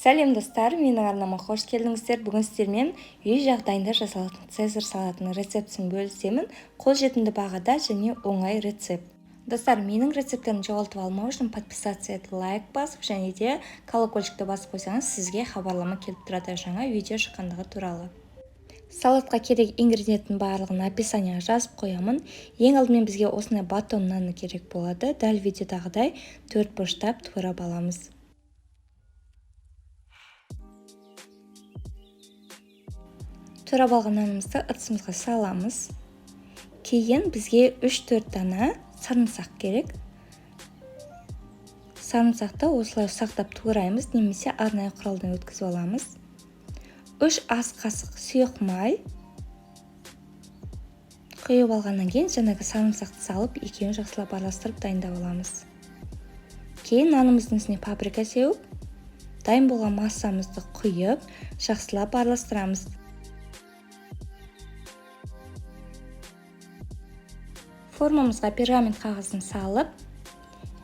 Сәлем, достар! Менің арнама қош келдіңіздер. Бүгін сіздермен үй жағдайында жасалатын цезарь салатының рецептісін бөлісемін. Қолжетімді бағада және оңай рецепт. Достар, менің рецепттерімді жоғалтып алмау үшін подписаться етіп, лайк басып және де колокольчикті басып қойсаңыз, сізге хабарлама келіп тұрады жаңа видео шыққандығы туралы. Салатқа керек ингредиенттің барлығын описанияға жазып қоямын. Ең алдымен бізге осындай батон наны керек болады. Дәл видеодағыдай төрт бұрыштап турап аламыз. Турап алған нанымызды ыдысымызға саламыз. Кейін бізге 3-4 дана сарымсақ керек. Сарымсақты осылай ұсақтап тураймыз немесе арнайы құралдан өткізіп аламыз. 3 ас қасық сұйық май құйып алғаннан кейін, жаңағы сарымсақты салып, екеуін жақсылап араластырып дайындап аламыз. Кейін нанымыздың үстіне паприка сеуіп, дайын болған массамызды құйып, жақсылап араластырамыз. Формамызға пергамент қағазын салып,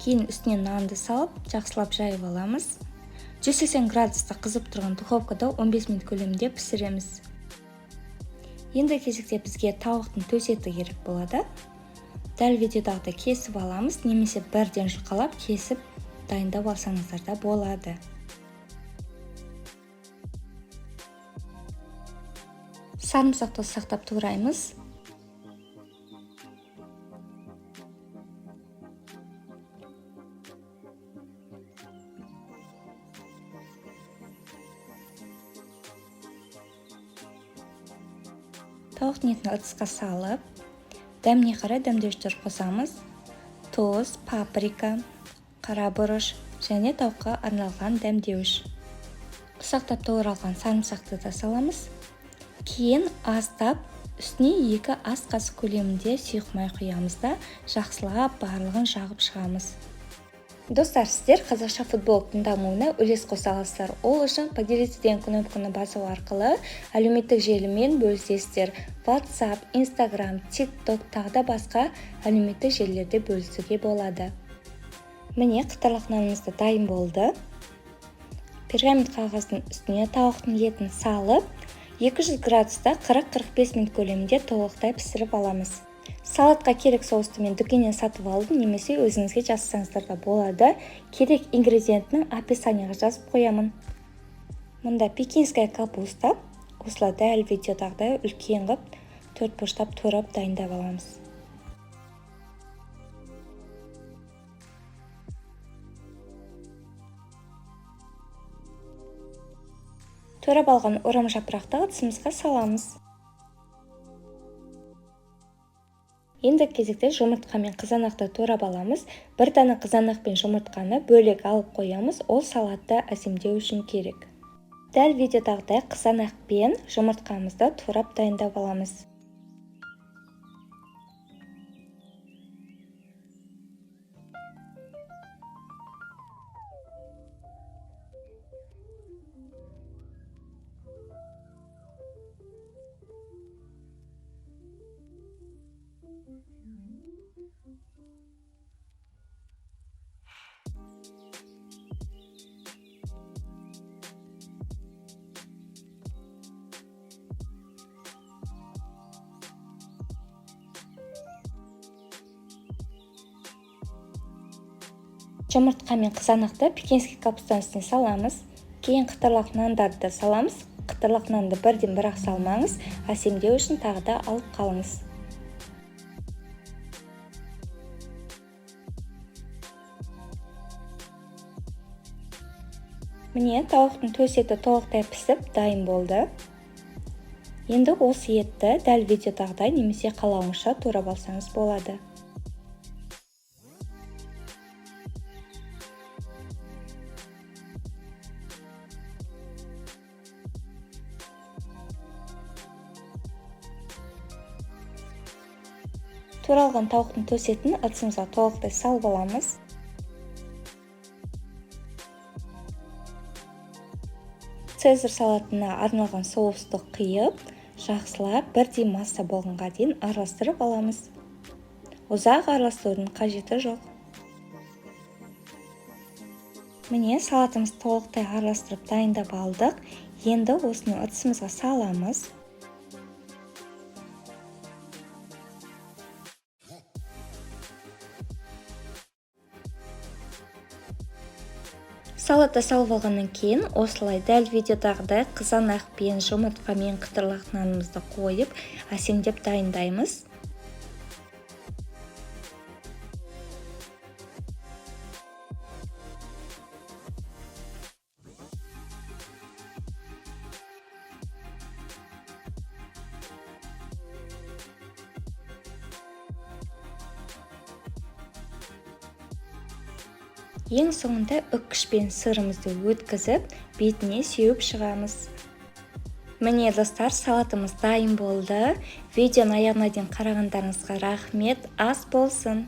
кейін үстіне нанды салып, жақсылап жайып аламыз. 180 градуста қызып тұрған духовкада 15 минут көлемінде пісіреміз. Енді кезекте бізге тауықтың төс еті керек болады. Дәл видеодағыдай кесіп аламыз немесе бірден жұқалап кесіп дайындап алсаңыздар да болады. Сарымсақты ұсақтап тураймыз. Тауықтың етін ыдысқа салып, дәміне қарай дәмдеуіштер қосамыз: тұз, паприка, қара бұрыш және тауыққа арналған дәмдеуіш. Ұсақтап туралған сарымсақты да саламыз. Кейін аздап үстіне 2 ас қасық көлемінде сұйық май құямыз да, жақсылап барлығын жағып шығамыз. Достар, сіздер қазақша футболдың дамуына үлес қоса аласыздар. Ол үшін «Поделиться» деген кнопканы басу арқылы әлеуметтік желімен бөлісесіздер. WhatsApp, Instagram, TikTok, тағы да басқа әлеуметтік желілерде бөлісуге болады. Міне, қытырлақ нанымыз да дайын болды. Пергамент қағаздың үстіне тауықтың етін салып, 200 градуста 40-45 минут көлемінде толықтай пісіріп аламыз. Салатқа керек соусты мен дүкеннен сатып алдым немесе өзіңізге жасасаңыздар да болады. Керек ингредиентін описанияға жазып қоямын. Мында пекинская капуста, осылай дәл видеодағыдай үлкен қылып төрт бұрыштап турап дайындап аламыз. Турап алған орам жапырақты ыдысымызға саламыз. Енді кезекте жұмыртқа мен қызанақты турап аламыз. Бір дана қызанақ пен жұмыртқаны бөлек алып қоямыз, ол салатты әсемдеу үшін керек. Дәл видеодағыдай қызанақ пен жұмыртқамызды турап дайындап аламыз. Жұмыртқа мен қызанақты пекинский капустаның үстіне саламыз. Кейін қытырлақ нандарды да саламыз. Қытырлақ нанды бірден бірақ салмаңыз, әсемдеу үшін тағы да алып қалыңыз. Міне, тауықтың төс еті толықтай пісіп дайын болды. Енді осы етті дәл видеодағыдай немесе қалауыңызша турап алсаңыз болады. Туралған тауықтың төс етін ыдысымызға толықтай салып аламыз. Цезарь салатына арналған соусты құйып, жақсылап бірдей масса болғанға дейін араластырып аламыз. Ұзақ араластырудың қажеті жоқ. Міне, салатымызды толықтай араластырып, дайындап алдық. Енді осыны ыдысымызға саламыз. Салатты салып алғаннан кейін осылай дәл видеодағыдай қызанақпен, жұмыртқамен қытырлақ нанымызды қойып, әсемдеп дайындаймыз. Ең соңында үккішпен сырымызды өткізіп, бетіне сеуіп шығамыз. Міне, достар, салатымыз дайын болды. Видеоның аяғына дейін қарағандарыңызға рахмет. Ас болсын!